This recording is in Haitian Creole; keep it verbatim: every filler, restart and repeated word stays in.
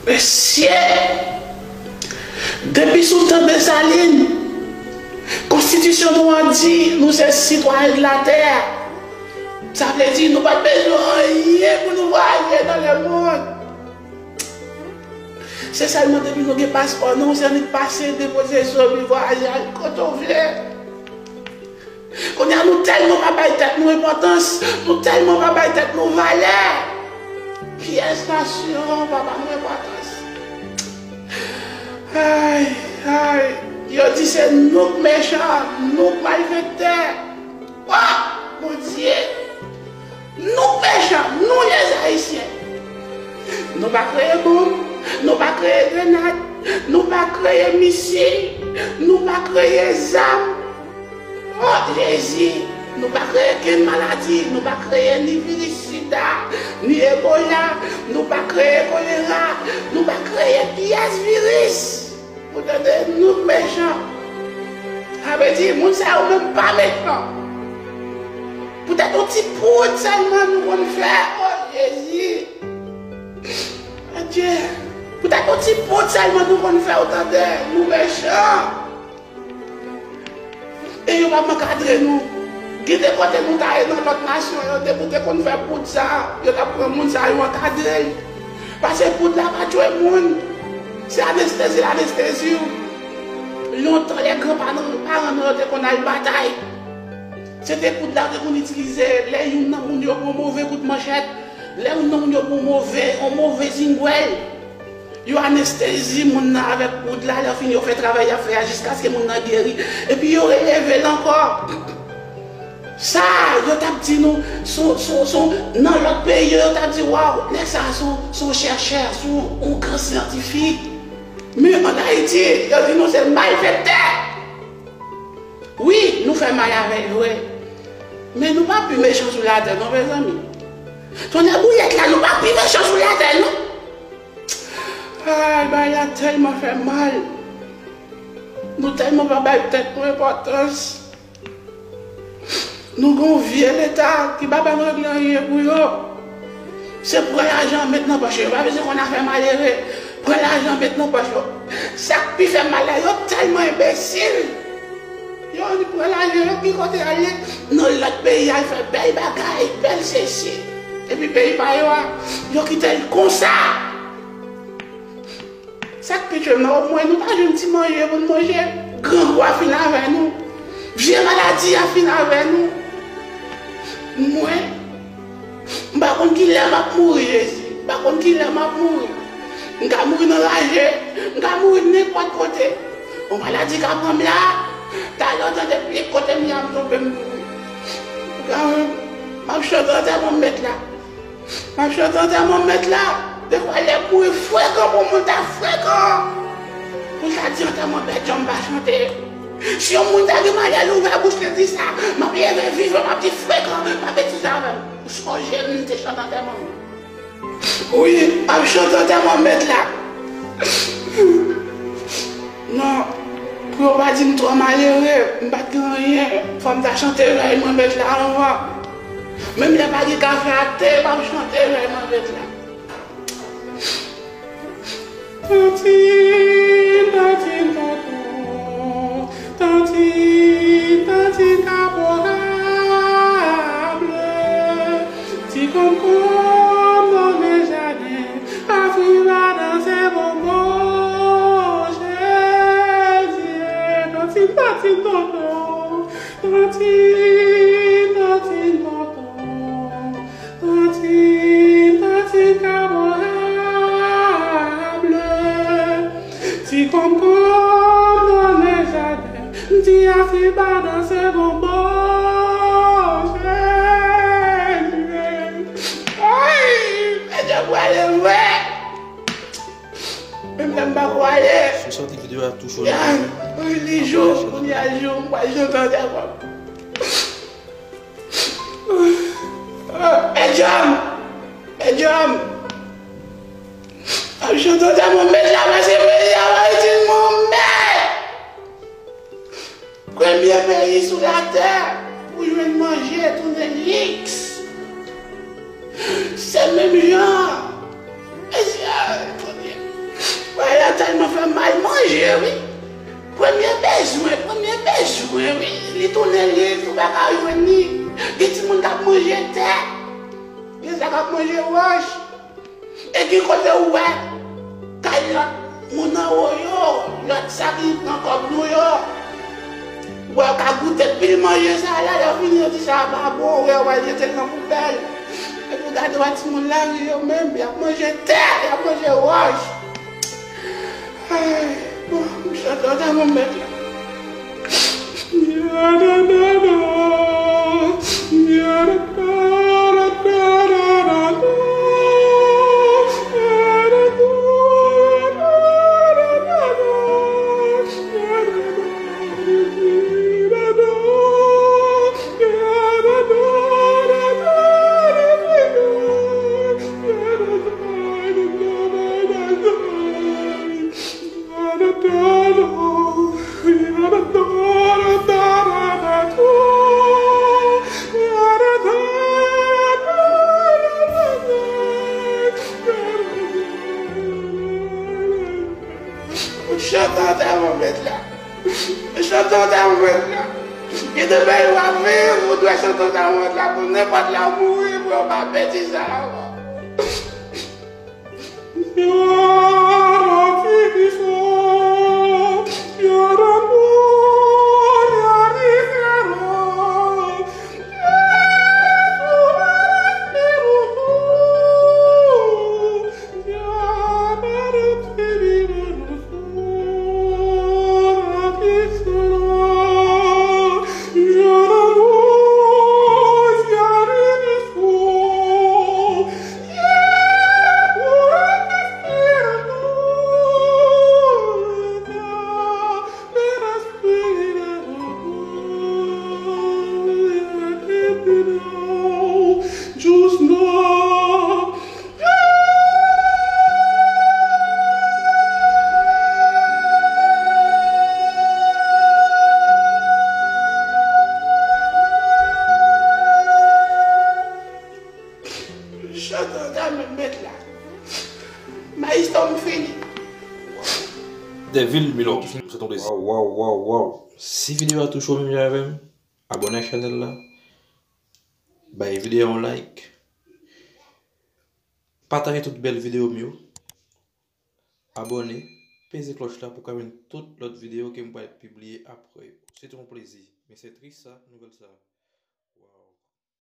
Mesye, depi sou tan Desalin, konstitisyon nou an di nou se sitwayen de latè. Sa vle di nou pa t bezwen anyen pou nou vwayaje nan lemonn. Se sèlman depi nou gen paspò nou, se annik pase, depoze sou nou, vwayaje al kote w vle. Kounye a nou tèlman pa bay tèt nou enpòtans, nou tèlman pa bay tèt nou valè. Pyès nasyon pa ba nou enpòtans. Ay, ay, yo di se nou k mechan, nou k malfektè. Wa! Bondye! Nou mechan, nou lèzayisyen. Nou pa kreye bonm, nou pa kreye grenad, nou pa kreye misil, nou pa kreye zam. O Jezi, nou pa kreye kenn maladi, nou pa kreye ni viris sida, ni ebola, nou pa kreye kolera, nou pa kreye pyès viris. Ou tande, nou mechan. Sa vle di, moun sa yo menm pa mechan. Poutèt yon ti poud sèlman nou konn fè. O Jezi. Adye. Poutèt yon ti poud sèlman nou konn fè, ou tande, nou mechan. E yo p ap ankadre nou. Gen de kote nou ta ye nan lòt nasyon yo, depi w te konn fè poud sa, yo t ap pran moun sa yo ankadre l. Paske poud la pa tchwe moun. Se anestezi l anestezi w. Lontan, lè gran paran nou yo te konn al batay, se te poud la yo te konn itilize lè youn nan moun yo pran move kout manchèt, lè youn nan moun yo pran move, yon move zingwèl. Yo anestezi moun nan avèk poud la, lè fini yo fè travay y ap fè a jiskaske moun nan geri. Epi yo releve l ankò. Sa, yo t ap di nou, sou, sou, sou, nan lòt peyi yo, yo t ap di, waw, nèg sa a se yon, se yon chèchè, se yon gran syantifik. Men ann Ayiti, yo di nou se malfektè. Wi, nou fè mal avè l vre. Men nou pa pi mechan sou latè non, mezanmi. Tonnè boulèt la, nou pa pi mechan sou latè non. Ay, bagay la tèlman fè mal. Nou tèlman pa bay tèt nou enpòtans. Nou gen yon vye leta ki pa ba nou regle anyen pou yo. Se pran lajan met nan pòch yo. Yo pa bezwen konn afè malere. Pran lajan met nan pòch yo. Sa k pi fè mal la, yo tèlman enbesil. Yo annik pran lajan yo, ki kote y ale? Nan lòt peyi al fè bèl bagay, bèl sesi. Epi peyi pa yo a, yo kite l konsa. Sa k pi tchwe m nan, omwen nou ta jwenn ti manje pou n manje. Grangou a fin avè nou. Vye maladi a fin avè nou. Mwen, m pa konn kilè m ap mouri, Jezi. M pa konn kilè m ap mouri. M ka mouri nan raje, m ka mouri nenpòt kote. Yon maladi ka pran m la, talè w tande pye kote m ye a, m tonbe, m mouri. Kanmenm, m ap chante antèman m mèt la. M ap chante antèman m mèt la. Defwa lè pou frekan pou moun ta frekan. Pou l ta di antèman Bèdjan m pa chante. Si yon moun ta gen malè l ouvè bouch li di sa, m ap leve vivan, m ap di frekan, pa betize avè m. Ou sonje m te chante antèman m. Wi, m ap chante antèman m mèt la. Non, pou yo pa di m twò malere, m pa t gen anyen. Fò m ta chante vèy mwen mèt la anvan. Menm lè pa gen kafe ak te, m ap chante vèy mwen mèt la. Tantin, tantin, tonton, tantin, tantin, kaporal. Ti konkonm nan men jaden, Afriba nan se bonbon, Jezi, tantin, tantin, tonton, tantin, tantin, tonton, tantin, tantin, kaporal. Ti konkonm nan men jaden, ti Afriba nan se bonbon, Jezi. Ay, Bèdjan prale vre. Menm lè m pa kwè ale. Sou santi videyo a tou cho. Ya, wi, li jou, kounye a jou, m pral chante ansanm. Bèdjan, Bèdjan. M ap chante ansanm mwen mèt la, paske peyi a pa itil mwen mèt. Premye peyi sou latè pou jwenn manje tounen liks. Se menm jan. Mesye, kote Fè mal manje, wi. Premye bezwen, premye bezwen, wi. Li tounen li, ou pa ka jwenn li. Gen timoun k ap manje tè. Gen sa k ap manje wòch. E gen kote ou wè kay lòt moun anwo yo, lòt sa ki pran kòb nou yo. Ou wè yo ka goute pil manje sa la, lè yo fini yo di sa pa bon, ou wè yo pral jete l nan poubèl. Epi w gade w wè timoun lari yo menm, y ap manje tè, y ap manje wòch. Ay, bon, m chante antann mwen mèt la. Chante antann mwen mèt la. Chante antann mwen mèt la. Gen de peyi w ap viv, ou dwe chante antann mwen mèt la pou nenpòt lè w mouri, pou yo pa pèdi sa ankò. Chante antann mwen mèt la. Maestro, m fini. Devil Milo, se ton plezi. Waw, waw, waw, waw. Si videyo a touche w menm jan avè m, abòne ak chanèl la, bay videyo a yon like, pataje tout bèl videyo m yo, abòne, peze klòch la pou w ka jwenn tout lòt videyo ke m pral pibliye apre yo. Se te yon plezi. Mesye Trisa, nouvèl sa.